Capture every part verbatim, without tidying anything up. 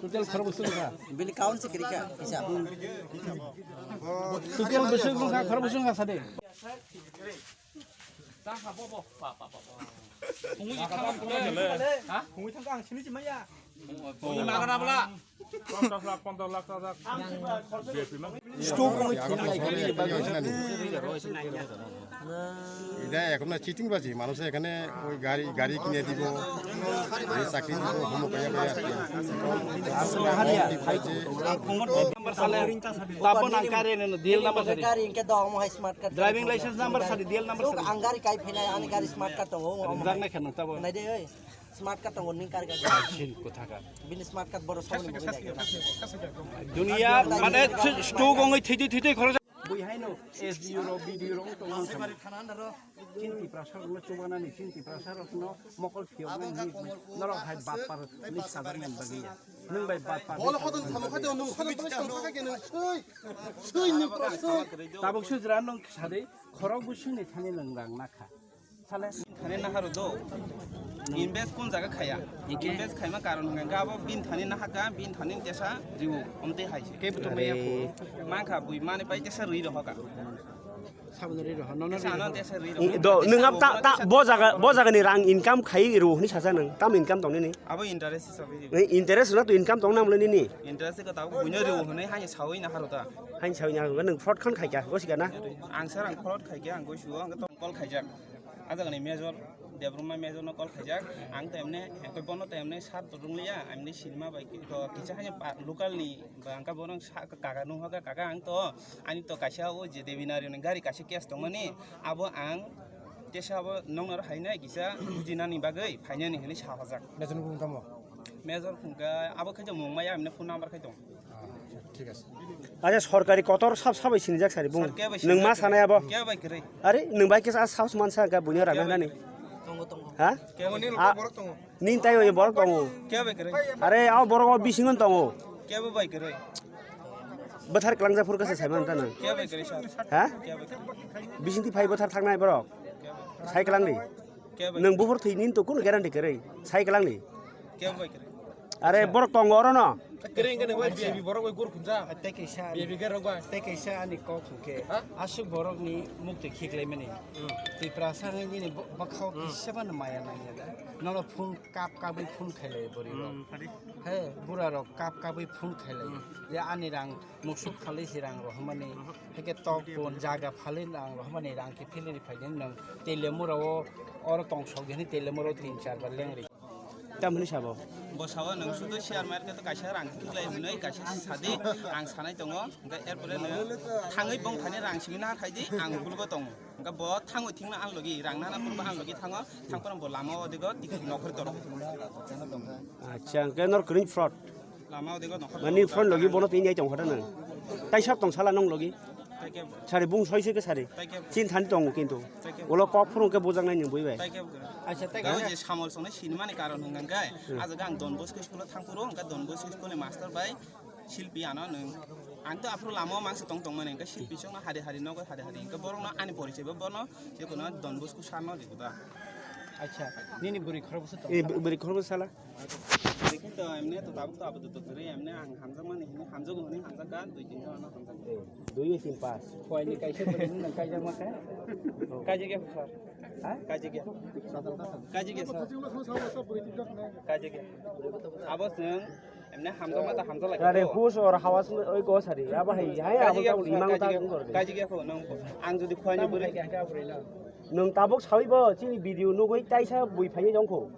Total khorok bwswk wngkha? Bini count se kwrwi kha, hisab. Total bwswk wngkha, khorok bwswk wngkha sade. Stok wngwi thwinai khe Ida এখন চিটিং বাজি, মানুষে এখানে ওই গাড়ি, গাড়ি কিনে দিব, এই চাকরি দিব, অমুক হয়ে যাবে আর কি। Aswk haria. Tabuk nang kare nang D L number sadi. Gari hwnkhe dom hai smart card. Driving license number sadi, D L number sadi. Ang gari kai phainai, ani gari smart card tongo. Rijak nai khe nang tabuk. Nai de oi. Smart card tongo, ning kar gari. Sin kotha ka. Bini smart card borok saboni bwgwi nai khe. Dunia mane stok wngwi thwitwi thwitwi khorok. Bui haino S D O rok, B D O rok wng tong wng tong. Chini Tiprasa rokno chubanani, chini Tiprasa rokno mokol phiyoknani norok hai batpar ni sajaknani bagwi ya. Nwng bai batpar ni sajaknani bagwi ya. Tabuk sujra nwng sadi khorok bwswkni thani nwng rang nakha. Sale. Thani naharo do. Invest kun jaga khaya. Invest khaima karon hwnka khe abo bin thani nahaka, bin thani tesa riwo. Omtwi hai se. Kebo to maya ko. Mankha bui mani pai tesa rwi rohoka. Sabon rwi roho. Nono tesa ano tesa rwi roho. Do nwng ab ta ta bo jaga, bo jaga ni rang income khai ro hwnwi sacha nwng. Tam income tong nini? Abo interest hisabe. Interest na to income tong nam le nini? Interest ko tabuk buino riwo hwnwi hai sawi naharo ta. Hai sawi naharo nwng fraud khan khai kha, gosi kana? Ang sir ang fraud khai kha, ang gosi o, ang tong call khaijak. Ah jagani major, Debbarma major no call khaijak. Ang to emne, ekoi bono to emne sar to rung liya, emne sinima bai ki-, ko kisa hanya pa-, local ni, ba angka bono sa-, kaka nung hoka, "Kaka, ang to, ani to kaisa o je Devinari ni gari kaisa case tongmani, abo ang tesa abo nong naro hainai kisa bujinani bagwi phainani," hinwi sa hojak. Major ni bung tamo? Major phungka, abo khe mung maya, emne phone number khai tong. Thik ase. Acha, sorkari kotor sab sabai sinijak sari bung. Sir, kebo sinijak. Nwng ma sanai abo? Kebo bai kwrwi? Are, nwng bai kisa sab mansa ka buino rana nani. Tongo, tongo. Ha? Kebo bai kwrwi? Nin tai oi borok tongo. Kebo bai kwrwi? Are, abo borok o bisingo tongo. Kebo bai kwrwi? Bwthar kwlangja phuru kasa saiman ta nwng. Kebo bai kwrwi, sir? Ha? Kebo bai kwrwi? Bisingtwi phai bwthar thangnai borok. Kebo bai kwrwi? Sai kwlangni. Kebo bai kwrwi? Nwng buphur thwini to kunu guarantee kwrwi. Sai kwlangni. Kebo bai kwrwi? Are borok tongo oro no. Kwrwi hwnkhe nang bai B I B borok bai gur khunja. Tei kaisa, B I B khe rok bai. Tei kaisa ani kok hwnkhe, ha? Aswk borokni muktwi khiklaimani. Hmm. Tiprasa hwnwi nini bo-, bwkhao, hmm, kisa phano maya nangya da. Nono phone kap kabwi phone khailai bwrwi rok. Hmm, phari. He, bura rok kap kabwi phone khailai. Hmm. Je ani rang musuk phalwi se rang rohormani. Hmm. Hake tok pon jaga phalwi rang rohormani, rang khe philiri phaidi nwng. Telemura o oro tongsok di hwnwi telemura o tin char bar lengri. Tamoni sabo. Bo sao nwng sudu share market o kaisa rang khiklai hwnwi kaisa sadi, ang sanai tongo. Hwnkhe erpore nwng thangwi bongthani rang simi nahar khaidi, ang bulugo tongo. Hwnkhe bo thangwi thikno ang logi, rang nana phuru bo ang logi thango, thangphuru bo lama o digo ticket nokhorwi toro. Acha, hwnkhe nor kwrwini fraud? Lama o digo nokhorwi toro. Mani fraud logi bono tini jai tongkha da nwng. Tai sab tong sala nwng logi. Sari bung soi se ke sari. Chin thani tongo kintu. Ulo kok phuru ke bujak nai ni bui bai. Acha, tai kaisa. Samol songnai sinimani karon hwnkha khe, hmm, ajaga ang Don Bosco school o thangphuru, hwnkha Don Bosco school ni master bai silpi ano nwng. Ang to aphuru lama o mangsa tong tongmani, hwnkha silpi songno hari hari nogo hari hari, hwnkha borokno ani porichoi bo bono, je kono Don Bosco sir no rikha da. Acha, nini bwrwi khoroksa tong. Eh, bwrwi khoroksa sala. Hwnkhe to emne to tabuk to abo to kwrwi emne ang hamjakmani hwnwi hamjago hwnwi hamjakha, dui tin jona hamjakha. Dui tin pas. Koini kaisa bwrwi nang kaijak ma kha? Kaijak ya sir? Ha? Kaijak ya? Kaijak ya sir? Kaijak ya? Abo chwng emne hamjakma ta hamjak lai. Are hus or hawas oi go sari. Abo hai, hai abo ta imang ta gor. Kaijak ya kho nang ang jodi koini bwrwi. Nwng tabuk sawi bo chini video nugwi taisa bui phaiwi jong kho.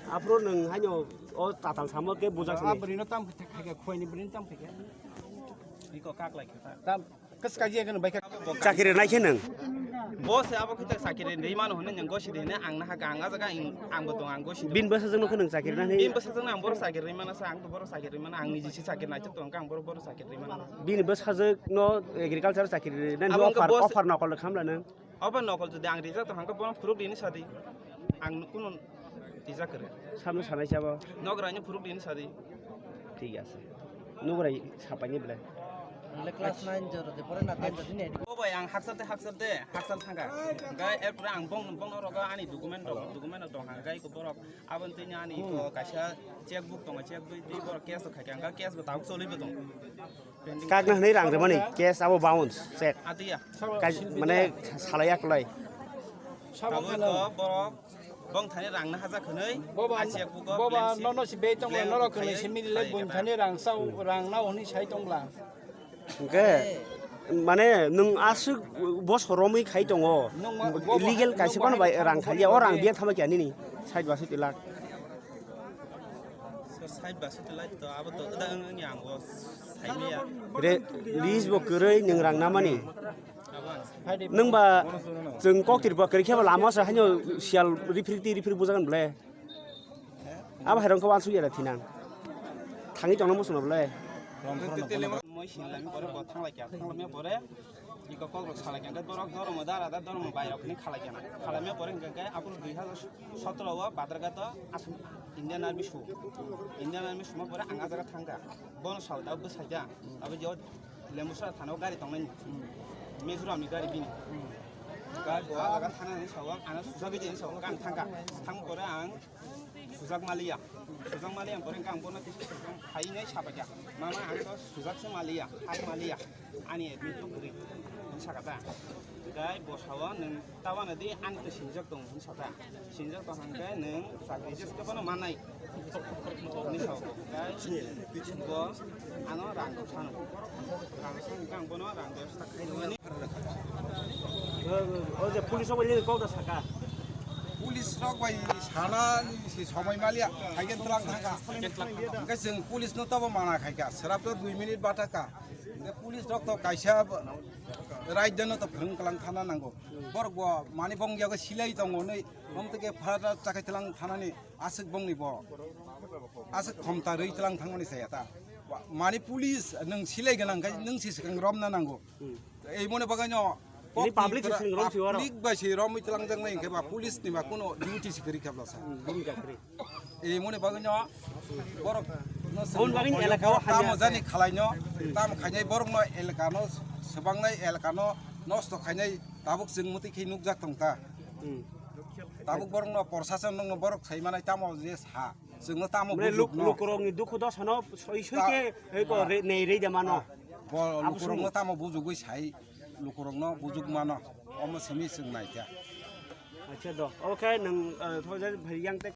Aphuru nwng haino o tatal samo ke bujak sini. Bwrwino tam khe khaikha, khuaini bwrwino tam khaikha. Iko kak lai khe ta. Tam kas kaji akan bai kha. Chakiri nai khe nwng. Bo se abo khe chakiri rwi mano hwnwi nwng gosi de hwnwi ang naha ang ajaga ang bo tong ang gosi. Bin bwsajwk no khe nwng chakiri nai. Bin bwsajwk no ang boro chakiri rwi mano sa ang to boro chakiri rwi mano ang niji se chakiri nai chwk tong ang boro boro chakiri rwi mano. Bini bwsajwk no agriculture chakiri nai offer offer nokol khamla nwng. Obo nokol jodi ang rijak tong hwnkhe bono phuruk rini sadi. Ang kunu rijak kwrwi. Samno sanai sabo. Nograi ni phuruk rini sadi. Thik ase. Nograi sapai ni belai. Class nine jora de pore na ten jora ni. Ang haksal tei haksal de, haksal thangkha. Hwnkhe erpore ang bong, bongno rogo ani document rok, document rok tong hwnkhe borok aboni twi ani to kaisa check book tongo, check book twi borok case rok khaikha, hwnkhe case bo tabuk cholibo tongo. Kakna hwnwi rang rwmani, case abo bounce, check. Adiya. Kai-, mane salai aklai. Tabuk to borok bong thani rang na hajak hwnwi, Boba, a check book o boba, blank sheet, nono si bei tongla, blank norok hwnwi khaiwi simi le khai bun kata. Thani rang sao, rang nao hwnwi sai tongla. Hwnkhe, mane, nwng aswk boso romwi khai tongo. Nwng ma-, bo bo legal hai-, kaisa nwng phano bai bahai rang thangwi khaliya, o rang rokni biya thama kya nini? Sait baso tilak. Sait baso tilak to abo to da wng wngya ang bo saimaya. Re, list bo kwrwi nwng rang namani. Abo ang sai. Nwng ba chwng kok tirba kwrwi khe ba lama sa haino sial rifrikti rifrik bujagan ble. Abo hai rong khe wansuk ya da thinang. Thangwi tongna muchungno ble. Moi sinlami pore bo thanglai kya, thanglamya pore iko kok rok salai kya, borok dormo dara da dormo bai rok ni khalai kya. Khalamya pore hwnkhe khe abro dui hazar sotro o Badrghat o Assam Indian Army su. Indian Army suma pore ang a jaga thangkha. Bono sao da bwsai kha. Abo je Lembusara thana o gari tongnai ni. Mizoram ni gari bini. Bai bo a jaga thana ni sao ang ano susa bidi ni sao ang thangkha. Thang pore ang Sujak maliya. Sujak maliya, ang pore ang bono kisa sujak phainai sabaikha. Mama, ang to sujak se maliya, hak maliya. Ani admit to kwrwi. Hwn saka ta. Gai bosao nwng tabana di ani to sinjak tong hwn saka. Sinjak tong hwnkhe nwng chakri jeske bono manai. Hwn saka. Gai bo ano rang rok sano. Rang rok sano hwnkhe ang bono rang rok sak khainani. O je police rok bai kok da saka. Police rok bai sana si somoi maliya, haikhe tlang thangkha. Hwnkhe chwng police no tobo mana khaikha, srap to dui minute bathakha. Hwnkhe police rok to kaisa raida no to phwrwng kwlang thana nango. Borok bo mani bong yago silai tongo nwi, bong tike phara chakai tlang thanani aswk bongni bo. Aswk khomta rwi tlang thangmani saya ta. Mani police nwng silai gwnang khai nwng si swkang romna nango. Ei mone bagwi no ini public si sing rom si oro. Public bai si rom itlang jang nai hwnkhe ba police ni ba kuno duty si kwrwi kha bwlasa. Bumika kwrwi. Ei mone bagwi no borok no hwn bagwi ni elaka o tamo hamya jani khalai no, tamo khainai borok no elaka no swbangnai elaka no nosto khainai tabuk chwng mwtwi khe nukjak tong ta. Tabuk borok no prosason no borok sai manai tamo je sa. Chwngno tamo mane bujukno. Lukurokni dukhu dosano soi soi khe nei rei de mano. Bo lukurokno tamo bujugwi sai, lukurokno bujukmano. Omo simi chwng naikha. Acha do. Oke, nwng thoja bhai yang te